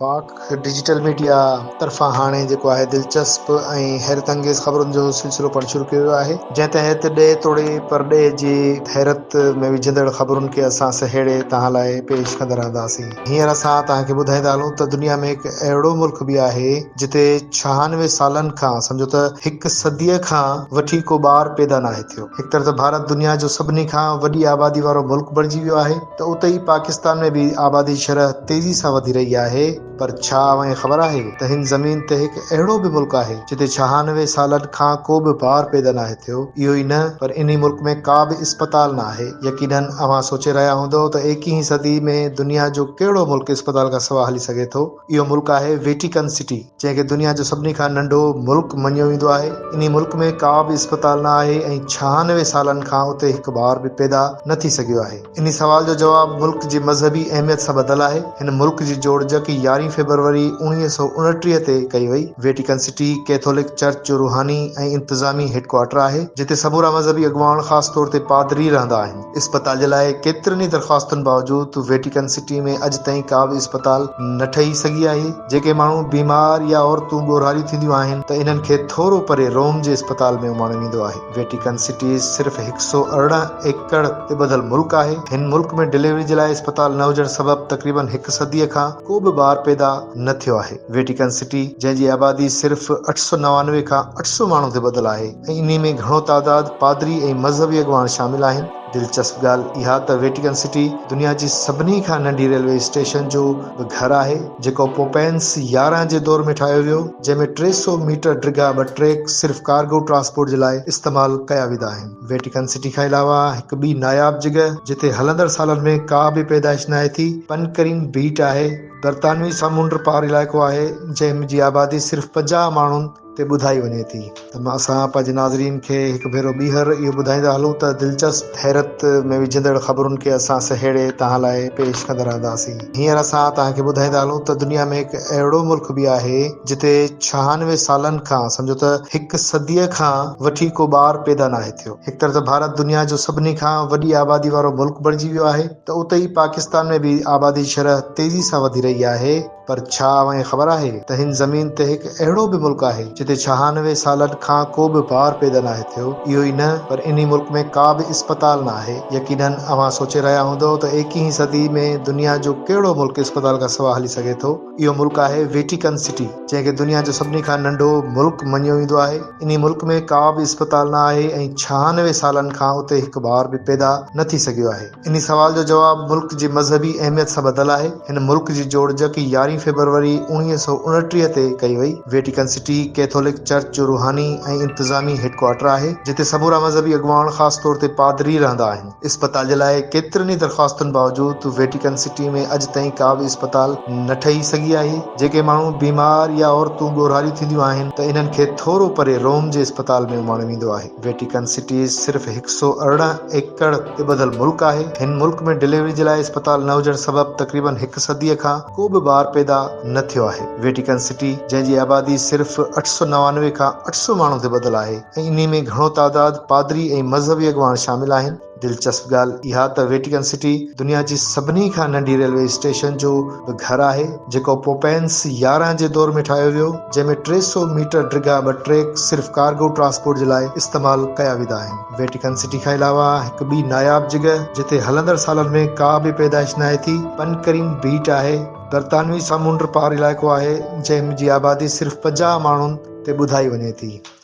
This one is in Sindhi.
پاڪ ڊجيٽل ميڊيا طرفان هاڻي جيڪو آهي دلچسپ ۽ حيرت انگيز خبرن جو سلسلو پڻ شروع ڪيو ويو آهي، جنهن تحت ڏيهه توڙي پرڏيهه جي حيرت ۾ وجهندڙ خبرن کي اسان سهيڙي توهان لاء پيش ڪندا رهنداسين. هينئر اسان توهان کي ٻڌائيندا هلون ته دنيا ۾ هڪ اهڙو ملڪ به آهي جتي 96 سالن کان سمجهو ته هڪ صديء کان وٺي ڪو ٻار پيدا ناهي ٿيو. هڪ طرف ته ڀارت دنيا جو سڀني کان وڏي آبادي وارو ملڪ بڻجي ويو آهي ته اتي ئي پاڪستان ۾ به آبادي جي شرح تيزي سان وڌي رهي آهي پر ڇا اوهان کي خبر آهي ته هن زمين تي هڪ اهڙو به ملڪ آهي جتي 96 سالن کان ڪو به ٻار پيدا ناهي ٿيو. اهو ئي نه پر انهي ملڪ ۾ ڪا به اسپتال نه آهي. يقينن اوهان سوچي رهيا هوندؤ ته ايڪيهين صدي ۾ دنيا جو ڪهڙو ملڪ اسپتال کان سواء هلي سگهي ٿو. اهو ملڪ آهي ويٽيڪن سٽي. جنهن کي دنيا جو سڀني کان ننڍو ملڪ مڃيو ويندو آهي. انهي ملڪ ۾ ڪا به اسپتال نه آهي ۽ 96 سالن کان اتي هڪ ٻار به پيدا نه ٿي سگهيو آهي. انهي سوال جو جواب ملڪ جي مذهبي اهميت سان ٻڌل آهي. هن ملڪ جي جوڙجڪ 11 فيبروري 1929 تي ڪئي وئي. ويٽيڪن سٽي ڪيٿولڪ چرچ جو روحاني ۽ انتظامي هيڊ ڪوارٽر آهي، جتي سمورا مذهبي اڳواڻ خاص طور تي پادري رهندا آهن. اسپتال جي لاء ڪيترين ئي درخواستن باوجود ويٽيڪن سٽي ۾ اڄ تائين ڪا به اسپتال نه ٺهي سگهي آهي. جيڪي ماڻهو بيمار يا عورتون ڳورهاريون ٿينديون آهن ته انهن کي ٿورو پري روم جي اسپتال ۾ اماڻيو ويندو آهي. ويٽيڪن سٽي صرف 118 ايڪڙ تي ٻڌل ملڪ آهي. هن ملڪ ۾ ڊليوري جي لاء اسپتال نه هجڻ سبب تقريبن هڪ صديء کان ڪو به ٻار پيدا نه ٿيو آهي. ويٽيڪن سٽي جنهن جي آبادي صرف 899 کان 800 ماڻهن تي ٻڌل آهي، ۽ انهي ۾ گهڻو تعداد پادري ۽ مذهبي اڳواڻ شامل آهن. دلچسپ ڳالهه اها ته ويٽيڪن سٽي دنيا جي سڀني کان ننڍي ريلوي اسٽيشن جو به گهر آهي، جيڪو پوپينس 11 جي دور ۾ ٺاهيو ويو، جنهن ۾ 300 ميٽر ڊگها ٻه ٽريڪ صرف ڪارگو ٽرانسپورٽ جي لاء استعمال ڪيا ويندا آهن. ويٽيڪن سٽي کان علاوه هڪ ٻي ناياب جڳهه جتي هلندڙ سالن ۾ ڪا به پيدائش ناهي ٿي، پنڪرين ٻيٽ آهي. برطانوي سمنڊ پار علائقو آهي، جنهن جي آبادي صرف 50 ماڻهن تي ٻڌائي وڃي ٿي ته اسان پنهنجي ناظرين کي هڪ ڀيرو ٻيهر اهو ٻڌائيندا هلون ته دلچسپ حيرت ۾ وجهندڙ خبرن کي اسان سهيڙي توهان لاء پيش ڪندا رهنداسين. هينئر اسان توهان کي ٻڌائيندا هلون ته دنيا ۾ هڪ اهڙو ملڪ به آهي جتي 96 سالن کان سمجهو ته هڪ صديء کان وٺي ڪو ٻار پيدا ناهي ٿيو. هڪ طرف ته ڀارت دنيا جو سڀني کان وڏي آبادي وارو ملڪ بڻجي ويو آهي ته اتي ئي پاڪستان ۾ به آبادي جي شرح تيزي سان وڌي رهي آهي. پر ڇا اوهان کي خبر آهي ته هن زمين تي هڪ اهڙو به ملڪ آهي جتي 96 سالن کان ڪو به ٻار پيدا ناهي ٿيو. اهو ئي نه پر انهي ملڪ ۾ ڪا به اسپتال نه آهي. يقينن اوهان سوچي رهيا هوندؤ ته ايڪيهين صدي ۾ دنيا جو ڪهڙو ملڪ اسپتال کان سواء هلي سگهي ٿو. اهو ملڪ آهي ويٽيڪن سٽي جنهن کي دنيا جو سڀني کان ننڍو ملڪ مڃيو ويندو آهي. انهي ملڪ ۾ ڪا به اسپتال نه آهي ۽ 96 سالن کان اتي هڪ ٻار به پيدا نه ٿي سگهيو آهي. انهي سوال جو جواب ملڪ جي مذهبي اهميت سان ٻڌل آهي. هن ملڪ جي جوڙجڪ 11 فيبروري 1929 تي ڪئي وئي. ويٽيڪن سٽي ڪيٿولڪ چرچ جو روحاني ۽ انتظامي هيڊ ڪوارٽر آهي، جتي سمورا مذهبي اڳواڻ خاص طور تي پادري رهندا آهن. اسپتال جي لاء ڪيترين ئي درخواستن باوجود ويٽيڪن سٽي ۾ اڄ تائين ڪا به اسپتال نه ٺهي سگهي آهي. جيڪي ماڻهو بيمار يا عورتون ڳورهاريون ٿينديون آهن ته انهن کي ٿورو پري روم جي اسپتال ۾ اماڻيو ويندو آهي. ويٽيڪن سٽي صرف 118 ايڪڙ تي ٻڌل ملڪ آهي. هن ملڪ ۾ ڊليوري جي لاء اسپتال نه هجڻ سبب تقريبن هڪ صديء کان ڪو به ٻار پيدا نه ٿيو آهي. ويٽيڪن سٽي جنهن جي آبادي صرف 899 کان 800 ماڻهن تي ٻڌل آهي ۽ انهي ۾ گهڻو تعداد پادري ۽ مذهبي اڳواڻ شامل آهن. دلچسپ ڳالهه اها ته ويٽيڪن سٽي دنيا جي سڀني کان ننڍي ريلوي اسٽيشن جو به گهر آهي، جيڪو پوپينس 11 جي دور ۾ ٺاهيو ويو، جنهن ۾ 300 ميٽر ڊگها ٻه ٽريڪ صرف ڪارگو ٽرانسپورٽ جي لاء استعمال ڪيا ويندا آهن. ويٽيڪن سٽي کان علاوه هڪ ٻي ناياب جڳهه جتي هلندڙ سالن ۾ ڪا به پيدائش ناهي ٿي، پنڪرين ٻيٽ آهي. برطانوي سمنڊ پار علائقو آهي، جنهن جي آبادي صرف 50 ماڻهن تي ٻڌائي وڃي ٿي.